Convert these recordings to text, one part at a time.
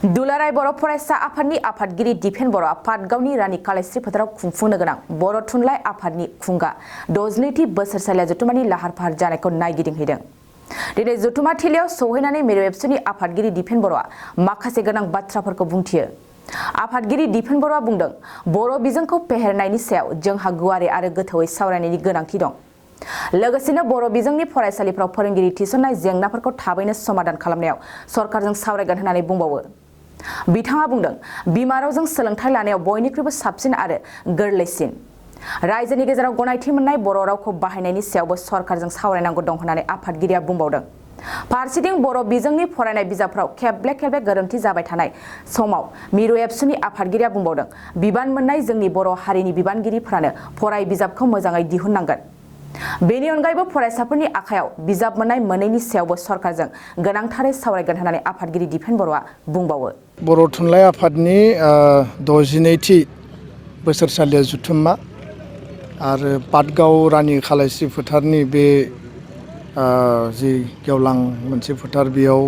दुलाराय बर' फरायसा आफादनि आफादगिरि दिपेन बर' आफाद गावनि रानि कालेस्रि फोथाराव खुंफुंनो गोनां बर' थुनलाइ आफादनि खुंगा 62थि बोसोरसालिया जथुमानि लाहार फाहार जानायखौ नायगिदिंहैदों। दिनै जथुमा थिलियाव सौहैनानै मिरु एबसुनि आफादगिरि दिपेन बर'आ माखासे गोनां बाथ्राफोरखौ बुंथियो। आफादगिरि दिपेन बर'आ बुंदों, बर' बिजोंखौ फेहेरनायनि सायाव जोंहा गुवारै आरो गोथौयै सावरायनायनि गोनांथि दं। लोगोसेनो बर' बिजोंनि फरायसालिफ्राव फोरोंगिरि थिसननाय जेंनाफोरखौ थाबैनो समाधान खालामनायाव सरकारजों सावरायगोन होननानै बुंबावो। बिथाङा बुंदों, बिमा रावजों सोलोंथाइ लानायाव बयनिख्रुइबो साबसिन आरो गोरलैसिन। रायजोनि गेजेराव गनायथि मोननाय बर' रावखौ बाहायनायनि सायावबो सरकारजों सावरायनांगौ दं होननानै आफादगिरिया बुंबावदों। फारसेथिं बर' बिजोंनि फरायनाय बिजाबफोराव खेबले खेबले गोरोन्थि जाबाय थानाय समाव मिरु एबसुनि आफादगिरिया बुंबावदों, बिबान मोननाय जोंनि बर' हारिनि बिबानगिरिफोरानो फराय बिजाबखौ मोजाङै दिहुननांगोन। बेनि अनगायैबो फरायसाफोरनि आखायाव बिजाब मोननाय मोनैनि सायावबो सरकारजों गोनांथारै सावरायगोन होननानै आफादगिरि दिपेन बर'आ बुंबावो। बर' थुनलाइ आफादनि 62थि बोसोरसालिया जुथुम्मा आरो पाटगाव रानि कालेस्रि फोथारनि बे जि गेवलां मोनसे फोथार बेयाव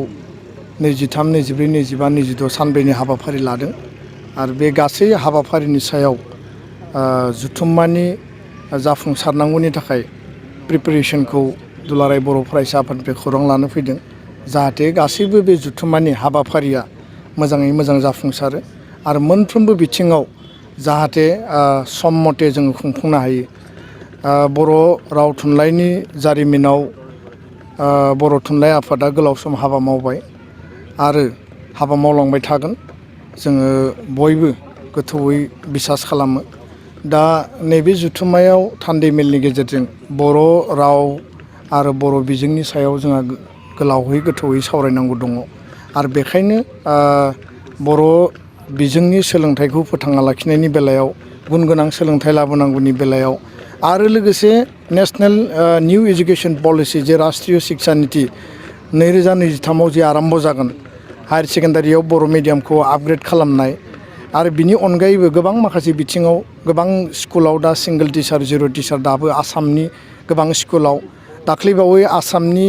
23, 24, 25, 26 सानब्रैनि हाबाफारि लादों आरो बे गासै हाबाफारिनि सायाव जुथुम्मानि जाफुंसारनांगौनि थाखाय प्रिपेरेसनखौ दुलाराय बर' फरायसा आफादनिफ्राय खौरां लानो फैदों, जाहाथे गासैबो बे जुथुम्मानि हाबाफारिया मोजाङै मोजां जाफुंसारो आरो मोनफ्रोमबो बिथिङाव जाहाथे सम मथे जोङो खुंफुंनो हायो। बर' राव थुनलाइनि जारिमिनाव बर' थुनलाइ आफादा गोलाव सम हाबा मावबाय आरो हाबा मावलांबाय थागोन। जोङो बयबो गोथौयै बिसास खालामो। दा नैबे जुथुम्मायाव थान्दै मेलनि गेजेरजों बर' राव आरो बर' बिजोंनि सायाव जोंहा गोलावै गोथौयै सावरायनांगौ दङ आरो बेखायनो बर' बिजोंनि सोलोंथाइखौ फोथांना लाखिनायनि बेलायाव, गुन गोनां सोलोंथाइ लाबोनांगौनि बेलायाव आरो लोगोसे नेशनेल निउ एजुकेशन पलिसि जे राष्ट्रीय शिक्षा नीति 2023आव जे आरम्भ जागोन, हायार सेकेन्डारियाव बर' मिडियामखौ आपग्रेड खालामनाय आरो बिनि अनगायैबो गोबां माखासे बिथिङाव गोबां स्कुलाव दा सिंगल टिचार जिर' टिचार दाबो आसामनि गोबां स्कुलाव, दाख्लैबावै आसामनि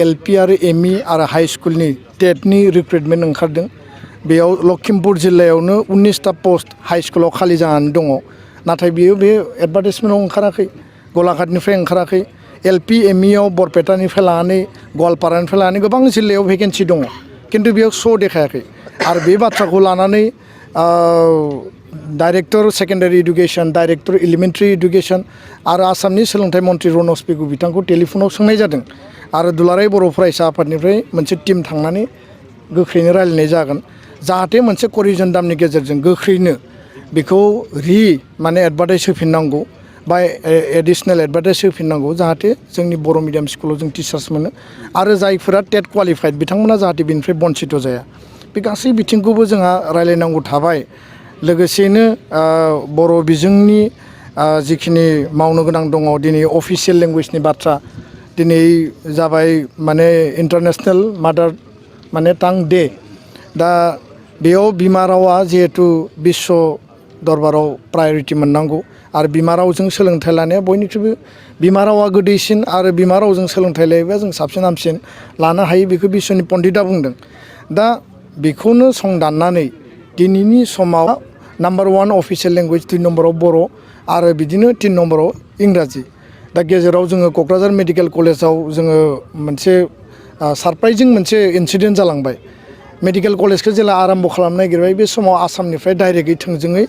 LP आरो ME आरो हाई स्कुलनि टेटनि रिक्रुटमेन्ट ओंखारदों। बेयाव लखिमपुर जिल्लायावनो 19टा पस्ट हाई स्कुलाव खालि जानानै दङ। नाथाय बियो बे एडभार्टाइजमेन्टआव ओंखाराखै, गलाघाटनिफ्राय ओंखाराखै। LP ME आव बरपेटानिफ्राय लानानै गवालपारानिफ्राय लानानै गोबां जिल्लायाव भेकेन्सि दङ, खिन्थु बेयाव श' देखायाखै। आरो बे बाथ्राखौ लानानै director secondary education, director elementary education आरो आसामनि सोलोंथाइ मन्त्रि रनज पेगु बिथांखौ टेलिफनाव सोंनाय जादों आरो दुलाराय बर' फरायसा आफादनिफ्राय मोनसे टिम थांनानै गोख्रैनो रायलायनाय जागोन, जाहाथे मोनसे करिजनदामनि गेजेरजों गोख्रैनो बेखौ माने एडभार्टाइज होफिननांगौ बा एडिसनेल एडभार्टाइज होफिननांगौ, जाहाथे जोंनि बर' मिडियाम स्कुलाव जों टिचार्स मोनो आरो जायफोरा टेट क्वालिफाइड बिथांमोना जाहाथे बेनिफ्राय बन्सित जाया। बे गासै बिथिंखौबो जोंहा रायलायनांगौ थाबाय। लोगोसेनो बर' बिजोंनि जिखिनि मावनो गोनां दङ, दिनै अफिसियेल लेंगुवेजनि बाथ्रा दिनै जाबाय माने इन्टारनेशनेल मादार माने टां डे। दा बेयाव बिमा रावा जिहेथु बिश्व दरबाराव प्रायरिटि मोननांगौ आरो बिमा रावजों सोलोंथाइ लानाया बयनिख्रुइबो बिमा रावा गोदैसिन आरो बिमा रावजों सोलोंथाइ लायोबा जों साबसिन हामसिन लानो हायो, बेखौ बिश्वनि पण्डितआ बुंदों। दा बेखौनो संदाननानै दिनैनि समाव नाम्बार 1 अफिसियेल लेंगुवेज, 2 नम्बराव बर' आरो बिदिनो 3 नम्बराव इंराजि। दा गेजेराव जोङो क'क्राझार मेडिकेल कलेजाव जोङो मोनसे सारप्राइजिं मोनसे इन्सिडेन्ट जालांबाय। मेडिकेल कलेजखौ जेला आरम्भ खालामनो नागिरबाय, बे समाव आसामनिफ्राय डाइरेक्टयै थोंजोङै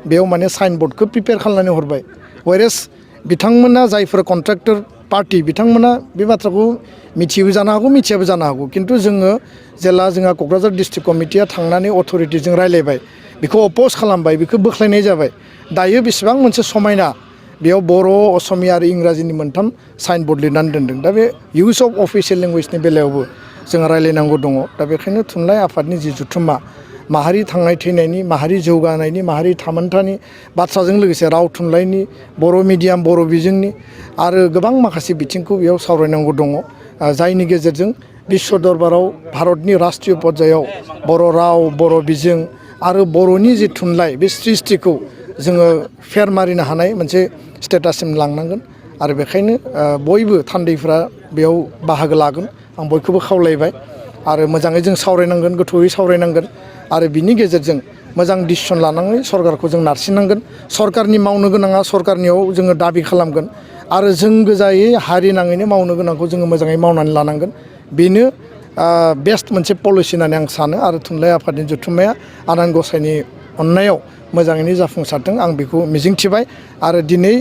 बेयाव माने साइन बर्डखौ प्रिपेयार खालामनानै हरबाय। वेरेस बिथांमोना जायफोर कन्ट्रेक्टर पार्टि बिथांमोना बे बाथ्राखौ मिथियोबो जानो हागौ, मिथियाबो जानो हागौ, खिन्थु जोङो जेला जोंहा क'क्राझार डिस्ट्रिक्ट कमिटिया थांनानै अथ'रिटिजों रायलायबाय, बेखौ अप'ज खालामबाय, बेखौ बोख्लायनाय जाबाय। दायो बेसेबां मोनसे समायना बेयाव बर', असमिया आरो इंराजिनि मोनथाम साइन बर्ड लिरनानै दोनदों। दा बे इउज अफ अफिसियेल लेंगुवेजनि बेलायावबो जोङो रायलायनांगौ दङ। दा बेखायनो थुनलाइ आफादनि जि जुथुम्मा, माहारि थांनाय थैनायनि, माहारि जौगानायनि, माहारि थामोन्थानि बाथ्राजों लोगोसे राव थुनलाइनि, बर' मिडियाम, बर' बिजोंनि आरो गोबां माखासे बिथिंखौ बेयाव सावरायनांगौ दङ, जायनि गेजेरजों बिश्व दरबाराव भारतनि राष्ट्रीय पर्यायाव बर' राव, बर' बिजों आरो बर'नि जि थुनलाइ बे सृष्टिखौ जोङो फेर मारिनो हानाय मोनसे स्टेटाससिम लांनांगोन। आरो बेखायनो बयबो थान्दैफ्रा बेयाव बाहागो लागोन, आं बयखौबो खावलायबाय। आरो मोजाङै जों सावरायनांगोन गोथौयै सावरायनांगोन आरो बिनि गेजेरजों मोजां डिसिसन लानानै सरकारखौ जों नारसिननांगोन सरकारनि मावनो गोनाङा सरकारनियाव जोङो दाबि खालामगोन आरो जों गोजायै हारि नाङैनो मावनो गोनांखौ जोङो मोजाङै मावनानै लानांगोन बेनो बेस्ट मोनसे पलिसि होननानै आं सानो आरो थुनलाइ आफादनि जथुम्माया आनान गसाइनि अननायाव मोजाङैनो जाफुंसारदों आं बेखौ मिजिंथिबाय आरो दिनै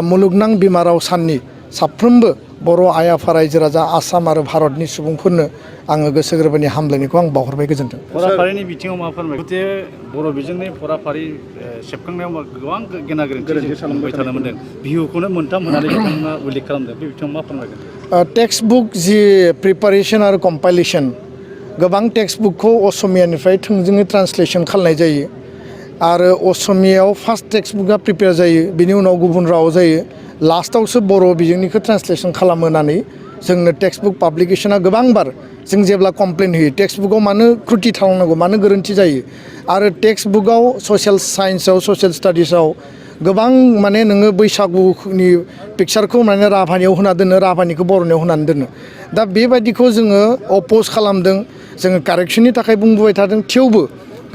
मुलुगनां बिमा राव साननि साफ्रोमबो बर' आइ आफा रायजो राजा आसाम आरो भारतनि सुबुंफोरनो आङो गोसो गोरबोनि हामलायनायखौ आं बावहरबाय गोजोन्थों। फराफारिनि बिथिङाव मा फोरमाय गथे बर' बिजोंनि फराफारि सेबखांनायाव गोबां गेना गोरोन्थि खालामबाय थानो मोन्दों बिहुखौनो मोनथाम होनानै बिथांमोना उल्लेख खालामदों बे बिथिङाव मा फोरमायगोन? टेक्स्ट बुक जि प्रिपारेसन आरो कम्पाइलेसन गोबां टेक्स्ट बुकखौ असमियानिफ्राय थोंजोङै ट्रान्सलेसन खालामनाय जायो आरो असमियाव फार्स्ट टेक्स्ट बुकआ प्रिपेयार जायो बिनि उनाव गुबुन रावाव जायो लास्टआवसो बर' बिजोंनिखौ ट्रान्सलेसन खालामो होननानै जोंनो टेक्स्ट बुक पाब्लिकेशना गोबांबार जों जेब्ला कमप्लेन होयो टेक्स्ट बुकआव मानो क्रुटि थालांनांगौ मानो गोरोन्थि जायो आरो टेक्स्ट बुकआव ससियेल साइन्सआव ससियेल स्टाडिसाव गोबां माने नोङो बैसागुनि पिक्सारखौ माने राभानियाव होना दोनो राभानिखौ बर'नियाव होनानै दोनो दा बेबायदिखौ जोङो अपोज खालामदों जोङो कारेक्सननि थाखाय बुंबोबाय थादों थेवबो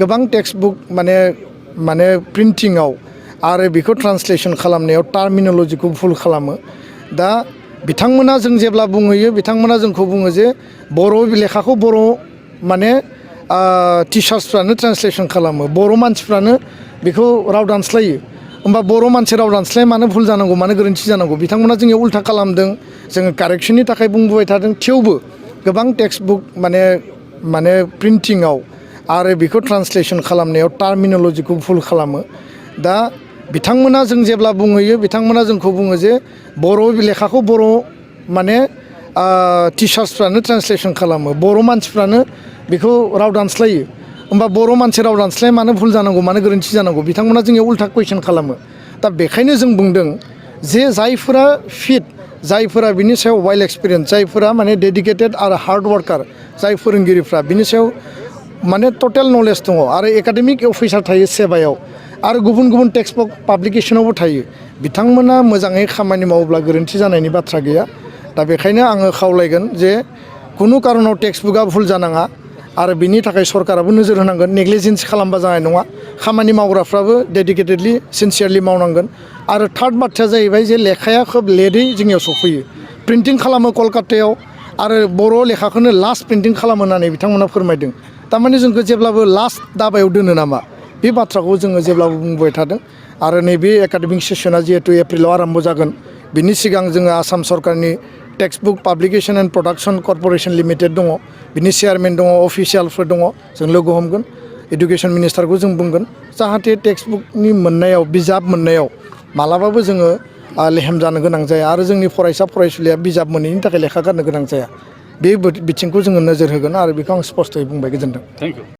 गोबां टेक्स्ट बुक माने प्रिन्टिंआव आरो बेखौ ट्रान्सलेसन खालामनायाव टार्मिनलजिखौ भुल खालामो दा बिथांमोना जों जेब्ला बुंहैयो बिथांमोना जोंखौ बुङो जे बर' लेखाखौ बर' माने टिचार्सफ्रानो ट्रान्सलेसन खालामो बर' मानसिफ्रानो बेखौ राव दानस्लायो होमबा बर' मानसि राव दानस्लाय मानो भुल जानांगौ मानो गोरोन्थि जानांगौ बिथांमोना जोंनियाव उल्था खालामदों जोङो कारेक्सननि थाखाय बुंबोबाय थादों थेवबो गोबां टेक्स्ट बुक माने प्रिन्टिंआव आरो बेखौ ट्रान्सलेसन खालामनायाव टार्मिनलजिखौ भुल खालामो दा बिथांमोना जों जेब्ला बुंहैयो बिथांमोना जोंखौ बुङो जे बर' लेखाखौ बर' माने टिचार्सफ्रानो ट्रान्सलेसन खालामो बर' मानसिफ्रानो बेखौ राव दानस्लायो होमबा बर' मानसि राव दानस्लाय मानो भुल जानांगौ मानो गोरोन्थि जानांगौ बिथांमोना जोंनियाव उल्था कुइसन खालामो दा बेखायनो जों बुंदों जे जायफोरा फिट जायफोरा बिनि सायाव वाइल्ड एक्सपिरियेन्स जायफोरा माने डेडिकेटेड आरो हार्ड वार्कार जाय फोरोंगिरिफ्रा बिनि सायाव माने टटेल नलेज दङ आरो एकाडेमिक अफिसार थायो सेबायाव आरो गुबुन गुबुन टेक्स्ट बुक पाब्लिकेशनावबो थायो बिथांमोना मोजाङै खामानि मावोब्ला गोरोन्थि जानायनि बाथ्रा गैया दा बेखायनो आङो खावलायगोन जे खुनु कारनाव टेक्स्ट बुकआ भुल जानाङा आरो बिनि थाखाय सरकाराबो नोजोर होनांगोन नेग्लिजेन्स खालामबा जानाय नङा खामानि मावग्राफ्राबो डेडिकेटेडलि सिनसियारलि मावनांगोन आरो थार्ड बाथ्राया जाहैबाय जे लेखाया खोब लेटै जोंनियाव सफैयो प्रिन्टिं खालामो कलकातायाव आरो बर' लेखाखौनो लास्ट प्रिन्टिं खालामो होननानै बिथांमोना फोरमायदों थारमाने जोंखौ जेब्लाबो लास्ट दाबायाव दोनो नामा बे बाथ्राखौ जोङो जेब्लाबो बुंबाय थादों आरो नैबे एकाडेमिक सेसना जिहेतु एप्रिलाव आरम्भ जागोन बिनि सिगां जोङो आसाम सरकारनि textbook publication and production corporation limited दङ बिनि चेयारमेन दङ अफिसियेलफोर दङ जों लोगो हमगोन एडुकेशन मिनिस्टारखौ जों बुंगोन जाहाथे टेक्स्ट बुकनि मोननायाव बिजाब मोननायाव मालाबाबो जोङो लेहेम जानो गोनां जाया आरो जोंनि फरायसा फरायसुलिया बिजाब मोनैनि थाखाय लेखा गारनो गोनां जाया बे बिथिंखौ जोङो नोजोर होगोन आरो बेखौ आं स्पष्टयै बुंबाय गोजोन्थों। Thank you.